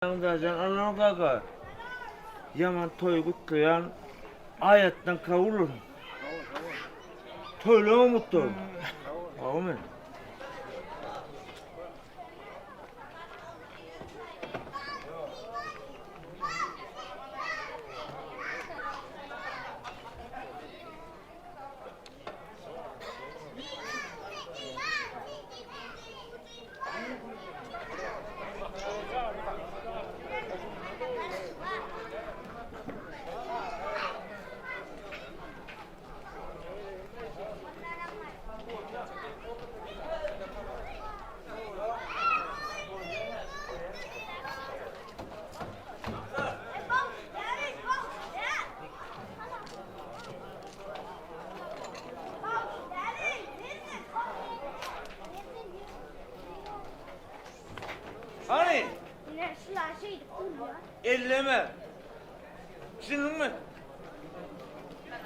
Dajan Allan kaka ýaman toý gutlaýan aýatdan kabul bolsun. Toýlaryň gutly bolsun. Amin. Hany? Elleme. Düşündiňmi?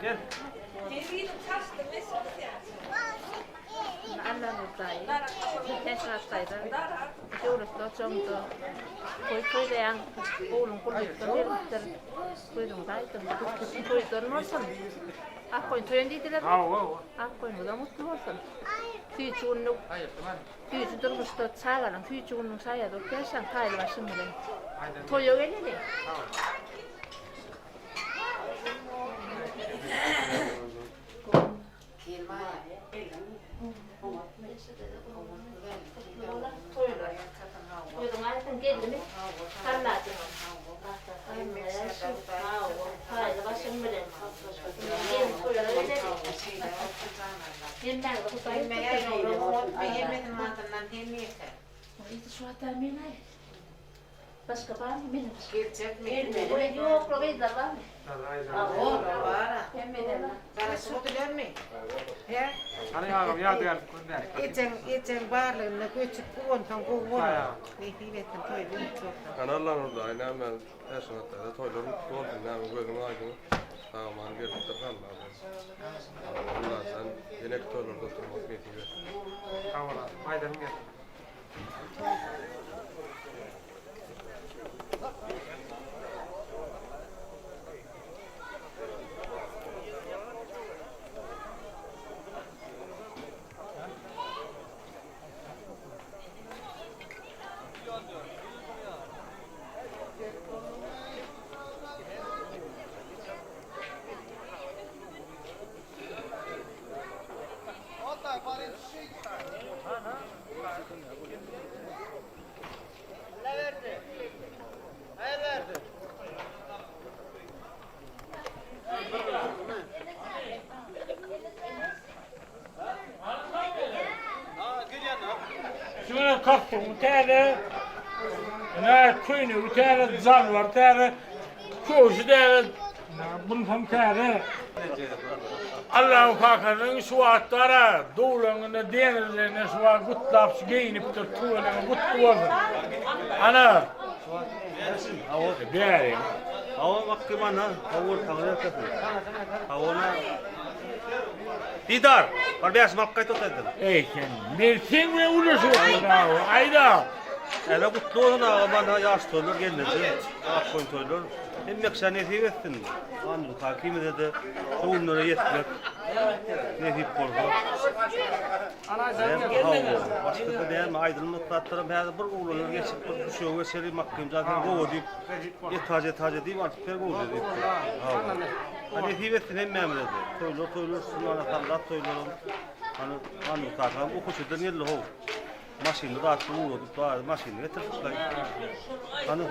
Gel. Allanur daýy, Täçmyrat daýza, döwletli ojagyňda toý toýlaýaň, ogluň gullukdan gelipdir, gözüňiz aýdyň, toýdan bolsun. Akgoýun toýun diýdilermi? Hawa, hawa. Akgoýnuňyzam gutly bolsun. Süýji günlük, süýji durmuşda çagalaň süýji gününiň şaýady bolup ýaşaň taýly başyň bilen. Toýa geleli. Gözüň aýdyň geldimi? Hallajyňam. Taýly başyň bilen. Gelin toýa geleli. Hemmäňizi Hudaý tutsun. Başga barmy meniň? Geljekmi? Gelmeli. Ýokla gyzlar barmy? Hawa, bar-a. Hemmeden. Garaşyp oturarmy? Hä? Hany agam ýadygärlik görmälik. Ejeň, ejeň barlygynda göçüp guwansaň gowy bolar. Nesip etsin toýuň gutly bolsun. Hany Allanurdy aý näme Täşmyrat daýza toýlar gutly bolsun näme gözüň aýdyň sag-aman gelipdir Alla Allajan ýeneki toýlarda oturmak nesip etsin. Sag bol agam. Aýdanyň gelsin. Şuna kostyumu täze, ne köýnegi täze, jalbar täze, köwşi täze, bunsam täze. Allah'ın kakasynyň şu wagtlara dogulanyny denizlerine şu wagt gutlap şu geýinipdir tüweleme gutly bolsun. Ana. Bäri. Hawa bakky mana, hawa taňry ýalkasyn. Hawa Didar, bar bäş mal gaýt oturdym. Eý sen, men sen bilen ulaşyp oturdym. Aýda. Ele gutly bolsun aga mana ýaş toýlar gelneje, ak goýun toýlar. Hemme kişä nesip etsin. Andyr kakimize-de şu günlere ýetmek nesip bolsa. Hawa, başga-da näme aýdylmadyk zatlaram häzir bir oglanlar geçip bir düşege geçeli Makkymjan sen gowy diýip etaž etaž diýip alyp ber gowy diýip. Hawa. Ha nesip etsin hemmämize-de. Toýlar toýlar üstüne ana sallat toýlaram. Hany Andyr kakam okuwçydan geldi how. Maşynly zatly ugradyp bary maşyny getiripler. Hany.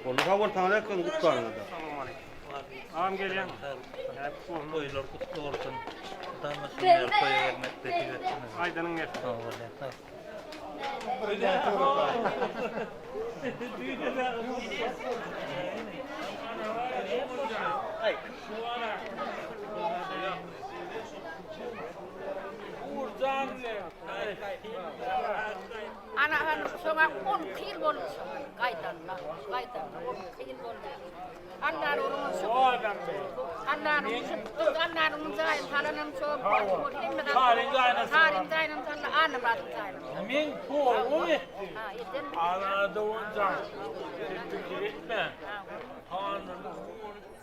Boldy sag bol saňa nätgin gutlanyňyzda. Agam gelýän. Toýlar gutly bolsun. Mydama şuny ýaly toýa gelmek nesip etsin. Aýdanyň gelsin. Sag bol. Sag. Ana hany şoňa 12 ýyl boldy şoňa gaýdanyna, gaýdanyna 12 ýyl boldy. Allanyň uruny şu. Allanyň şu Allanyň jaýyny salanam şo. Hemme zat. Saryň jaýyna Saryň jaýyny saldy, Annamyradyň jaýyny. Men horluk etdim. Ha, eden. Ana doganjan. Sen pikir etme. Hanyny horluk.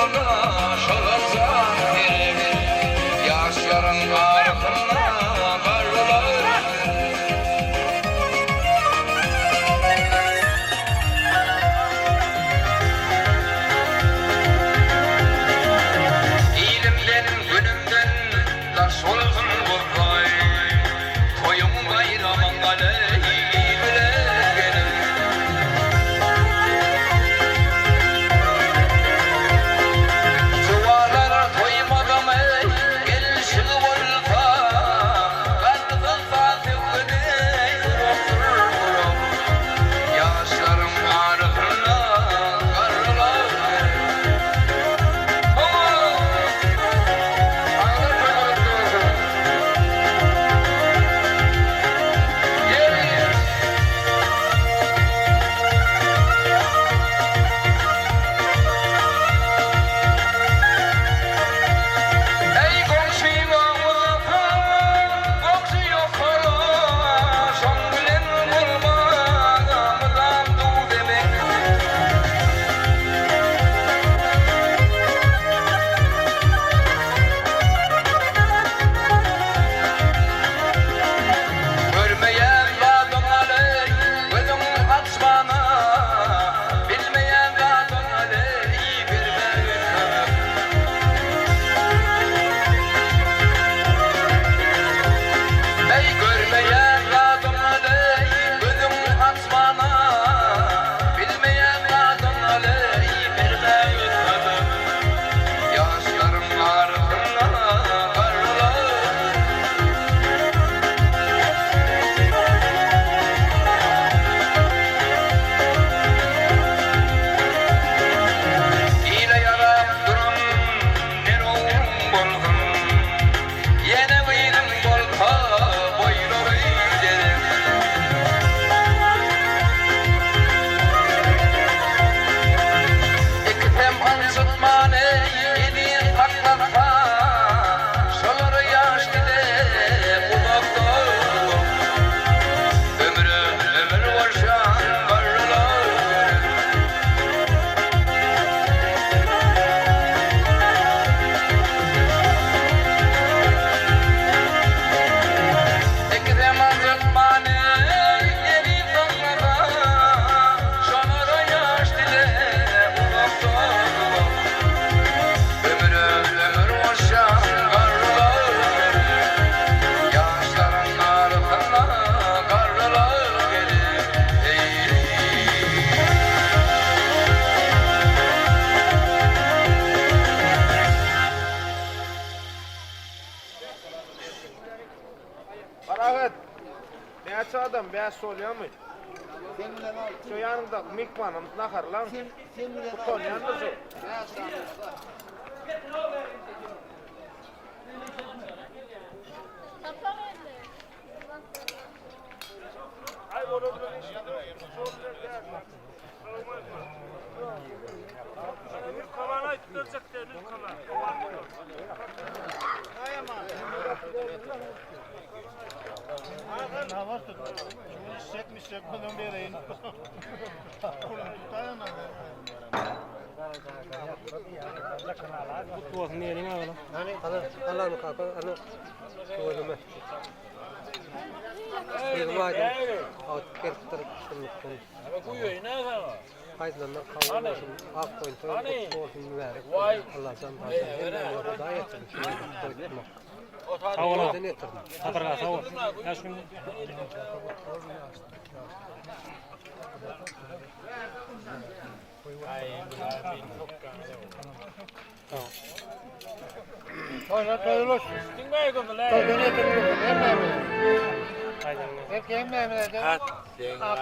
ugruna şolar jan gerek. Ýaşlaryň arasynda garrylar gerek. Ilimden, günümden daş bolsun bu toý. Toýuň baýramyň aleý bile geliň. Juwanlar toýmazam eý, gelşigi bolsa, Galgynsa söwgüni gurakdyr gurak. Ýaşlaryň arasynda garrylar gerek. Hawa! Aglar toýlar gutly bolsun! Gel! Eý goňşyňa uzatsaň, goňşy ýokara, Şoň bilen bolmaga mydam duz-emek. Görmeýän zadyň aly, gözüň açmana, Bilmeýän zadyň aly, bermäge kömek. Eý, görmeýän zadyň aly, gözüň açmana, Bilmeýän zadyň aly, bermäge kömek. Ýaşlaryň arasynda garrylar. Ile ýarap duran nerowuň bolsun, Ýene gyzyň bolsa boýlary gerek. Ikisem ynjytman eziz saklasa, Şolar ýaş dile uzakda uzak. Ömre ömür goşan garrylar gerek. Ikisem ynjytman eziz saklasa, Şolara ýaş dile uzakda uzak. Ömre ömür goşan garrylar gerek. Ýaşlaryň arasynda garrylar gerek. Eý. Parahat, näçe adam, bäş bolýamy? Şu ýanyňdaky myhmanam naharlan. Utanýandyr şu. Gutly bolsun diýeliň agala. Allah'ın kaka ana tüweleme. Gözüň aýdyň. Agyp gelipdir şunlukdan. Aýdylanlar kabul bolsun. Ak goýun toýuň gutly bolsun mübärek bolsun. Allajan barjan hemmämize Hudaý ýetirsin şu ýerde toý tutmak. Sag bol. Toýdan ýetirsin. Sapar aga sag bol. Ýa şu Toýlar toý bolsun. Toýdan ýetirsin hemmämize. Belki hemmämize de ak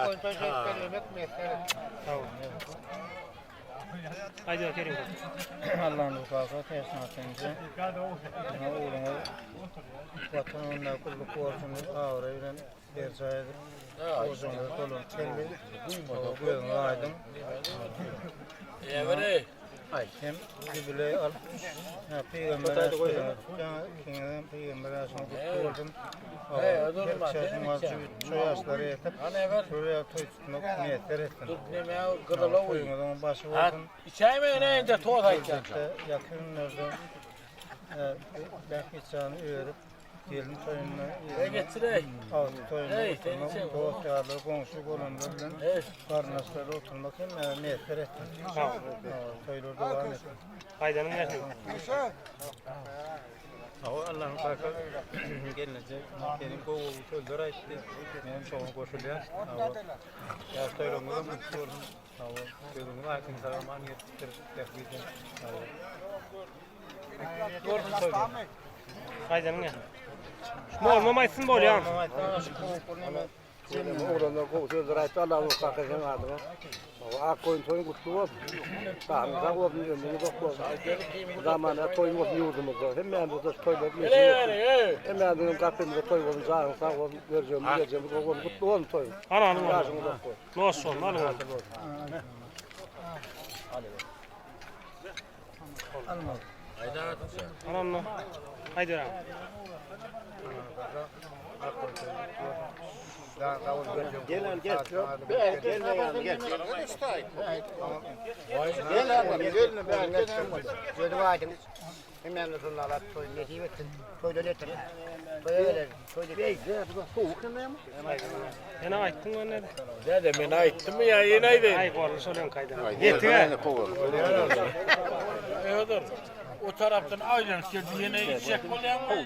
goýun toý şeýdip bellemek miýesser etsin. Sag bol. Aýdyber Kerim. Allah'ın rukası teşnatınca ogluňyz Watan ugrunda gulluk borjuny abraý bilen berjaý edip, ojagyňyza dolanyp geldi. Gözüňiz aýdyň. Hem ýubileý 60 pygamber ýaşynyň ikiňizem pygamber ýaşyňyz gutly bolsun. Her çäşiň jübüt şu ýaşlara ýetip, şöyle toý tutmak miýesser etsin. Toýuňyzyň başy bolsun. Geljekde ýakyn günlerde bähbitjany örüp, gelin toýunda, agtyk toýunda oturmak, dost-ýarlar, goňşy-golamlar bilen garyndaşlarla oturmak hemmäge miýesser etsin. Toýlar dowam etsin. Gaýdanyň gelsin. Hawa, Allanyň kaka gelneje gelin gowy gowy sözler aýtdy. Menem şoňa goşulýan. Hawa. Ýaş toýlaryňyzam gutly bolsun. Hawa, gözüňiz aýdyň sag-aman ýetipdir. Bähbidem. Hawa. Bolsun toýlar. Gaýdanyň gelsin. Molmam aýtsyn bolýar. Oglanlar gowy sözler aýtdy, Allah razy bolsun kaka seň adyňa. Ak goýun toýuň gutly bolsun. Janyň sag bolsun, ömrüň uzak bolsun. Zamana toýuň bolsun ýurdumyzda. Hemmämize şu toýlar nesip etsin. Hemmämiziň gapymyzda toý bolsun, janyň sag bolsun, görjegimiz, geljegimiz gowy bolsun, gutly bolsun toýuň. Al alyň. Ýaşyň uzak bolsun. Noş bolsun, alyň. Al onda. Haýdar. Gel gel. Gel gel. Gözüň aýdyň. Hemmämize şonda Allah toý nesip etsin. Toýdan etsin. Toýa gelelim. Toýda Ýene aýtdyň onda. Däde men aýtdymmy ýa ýene aýdaýyn? Aý boldy şol öňki aýdan. Ýetige. Öder. O tarapdan aýlanyp geldi ýene içjek bolýaňmy?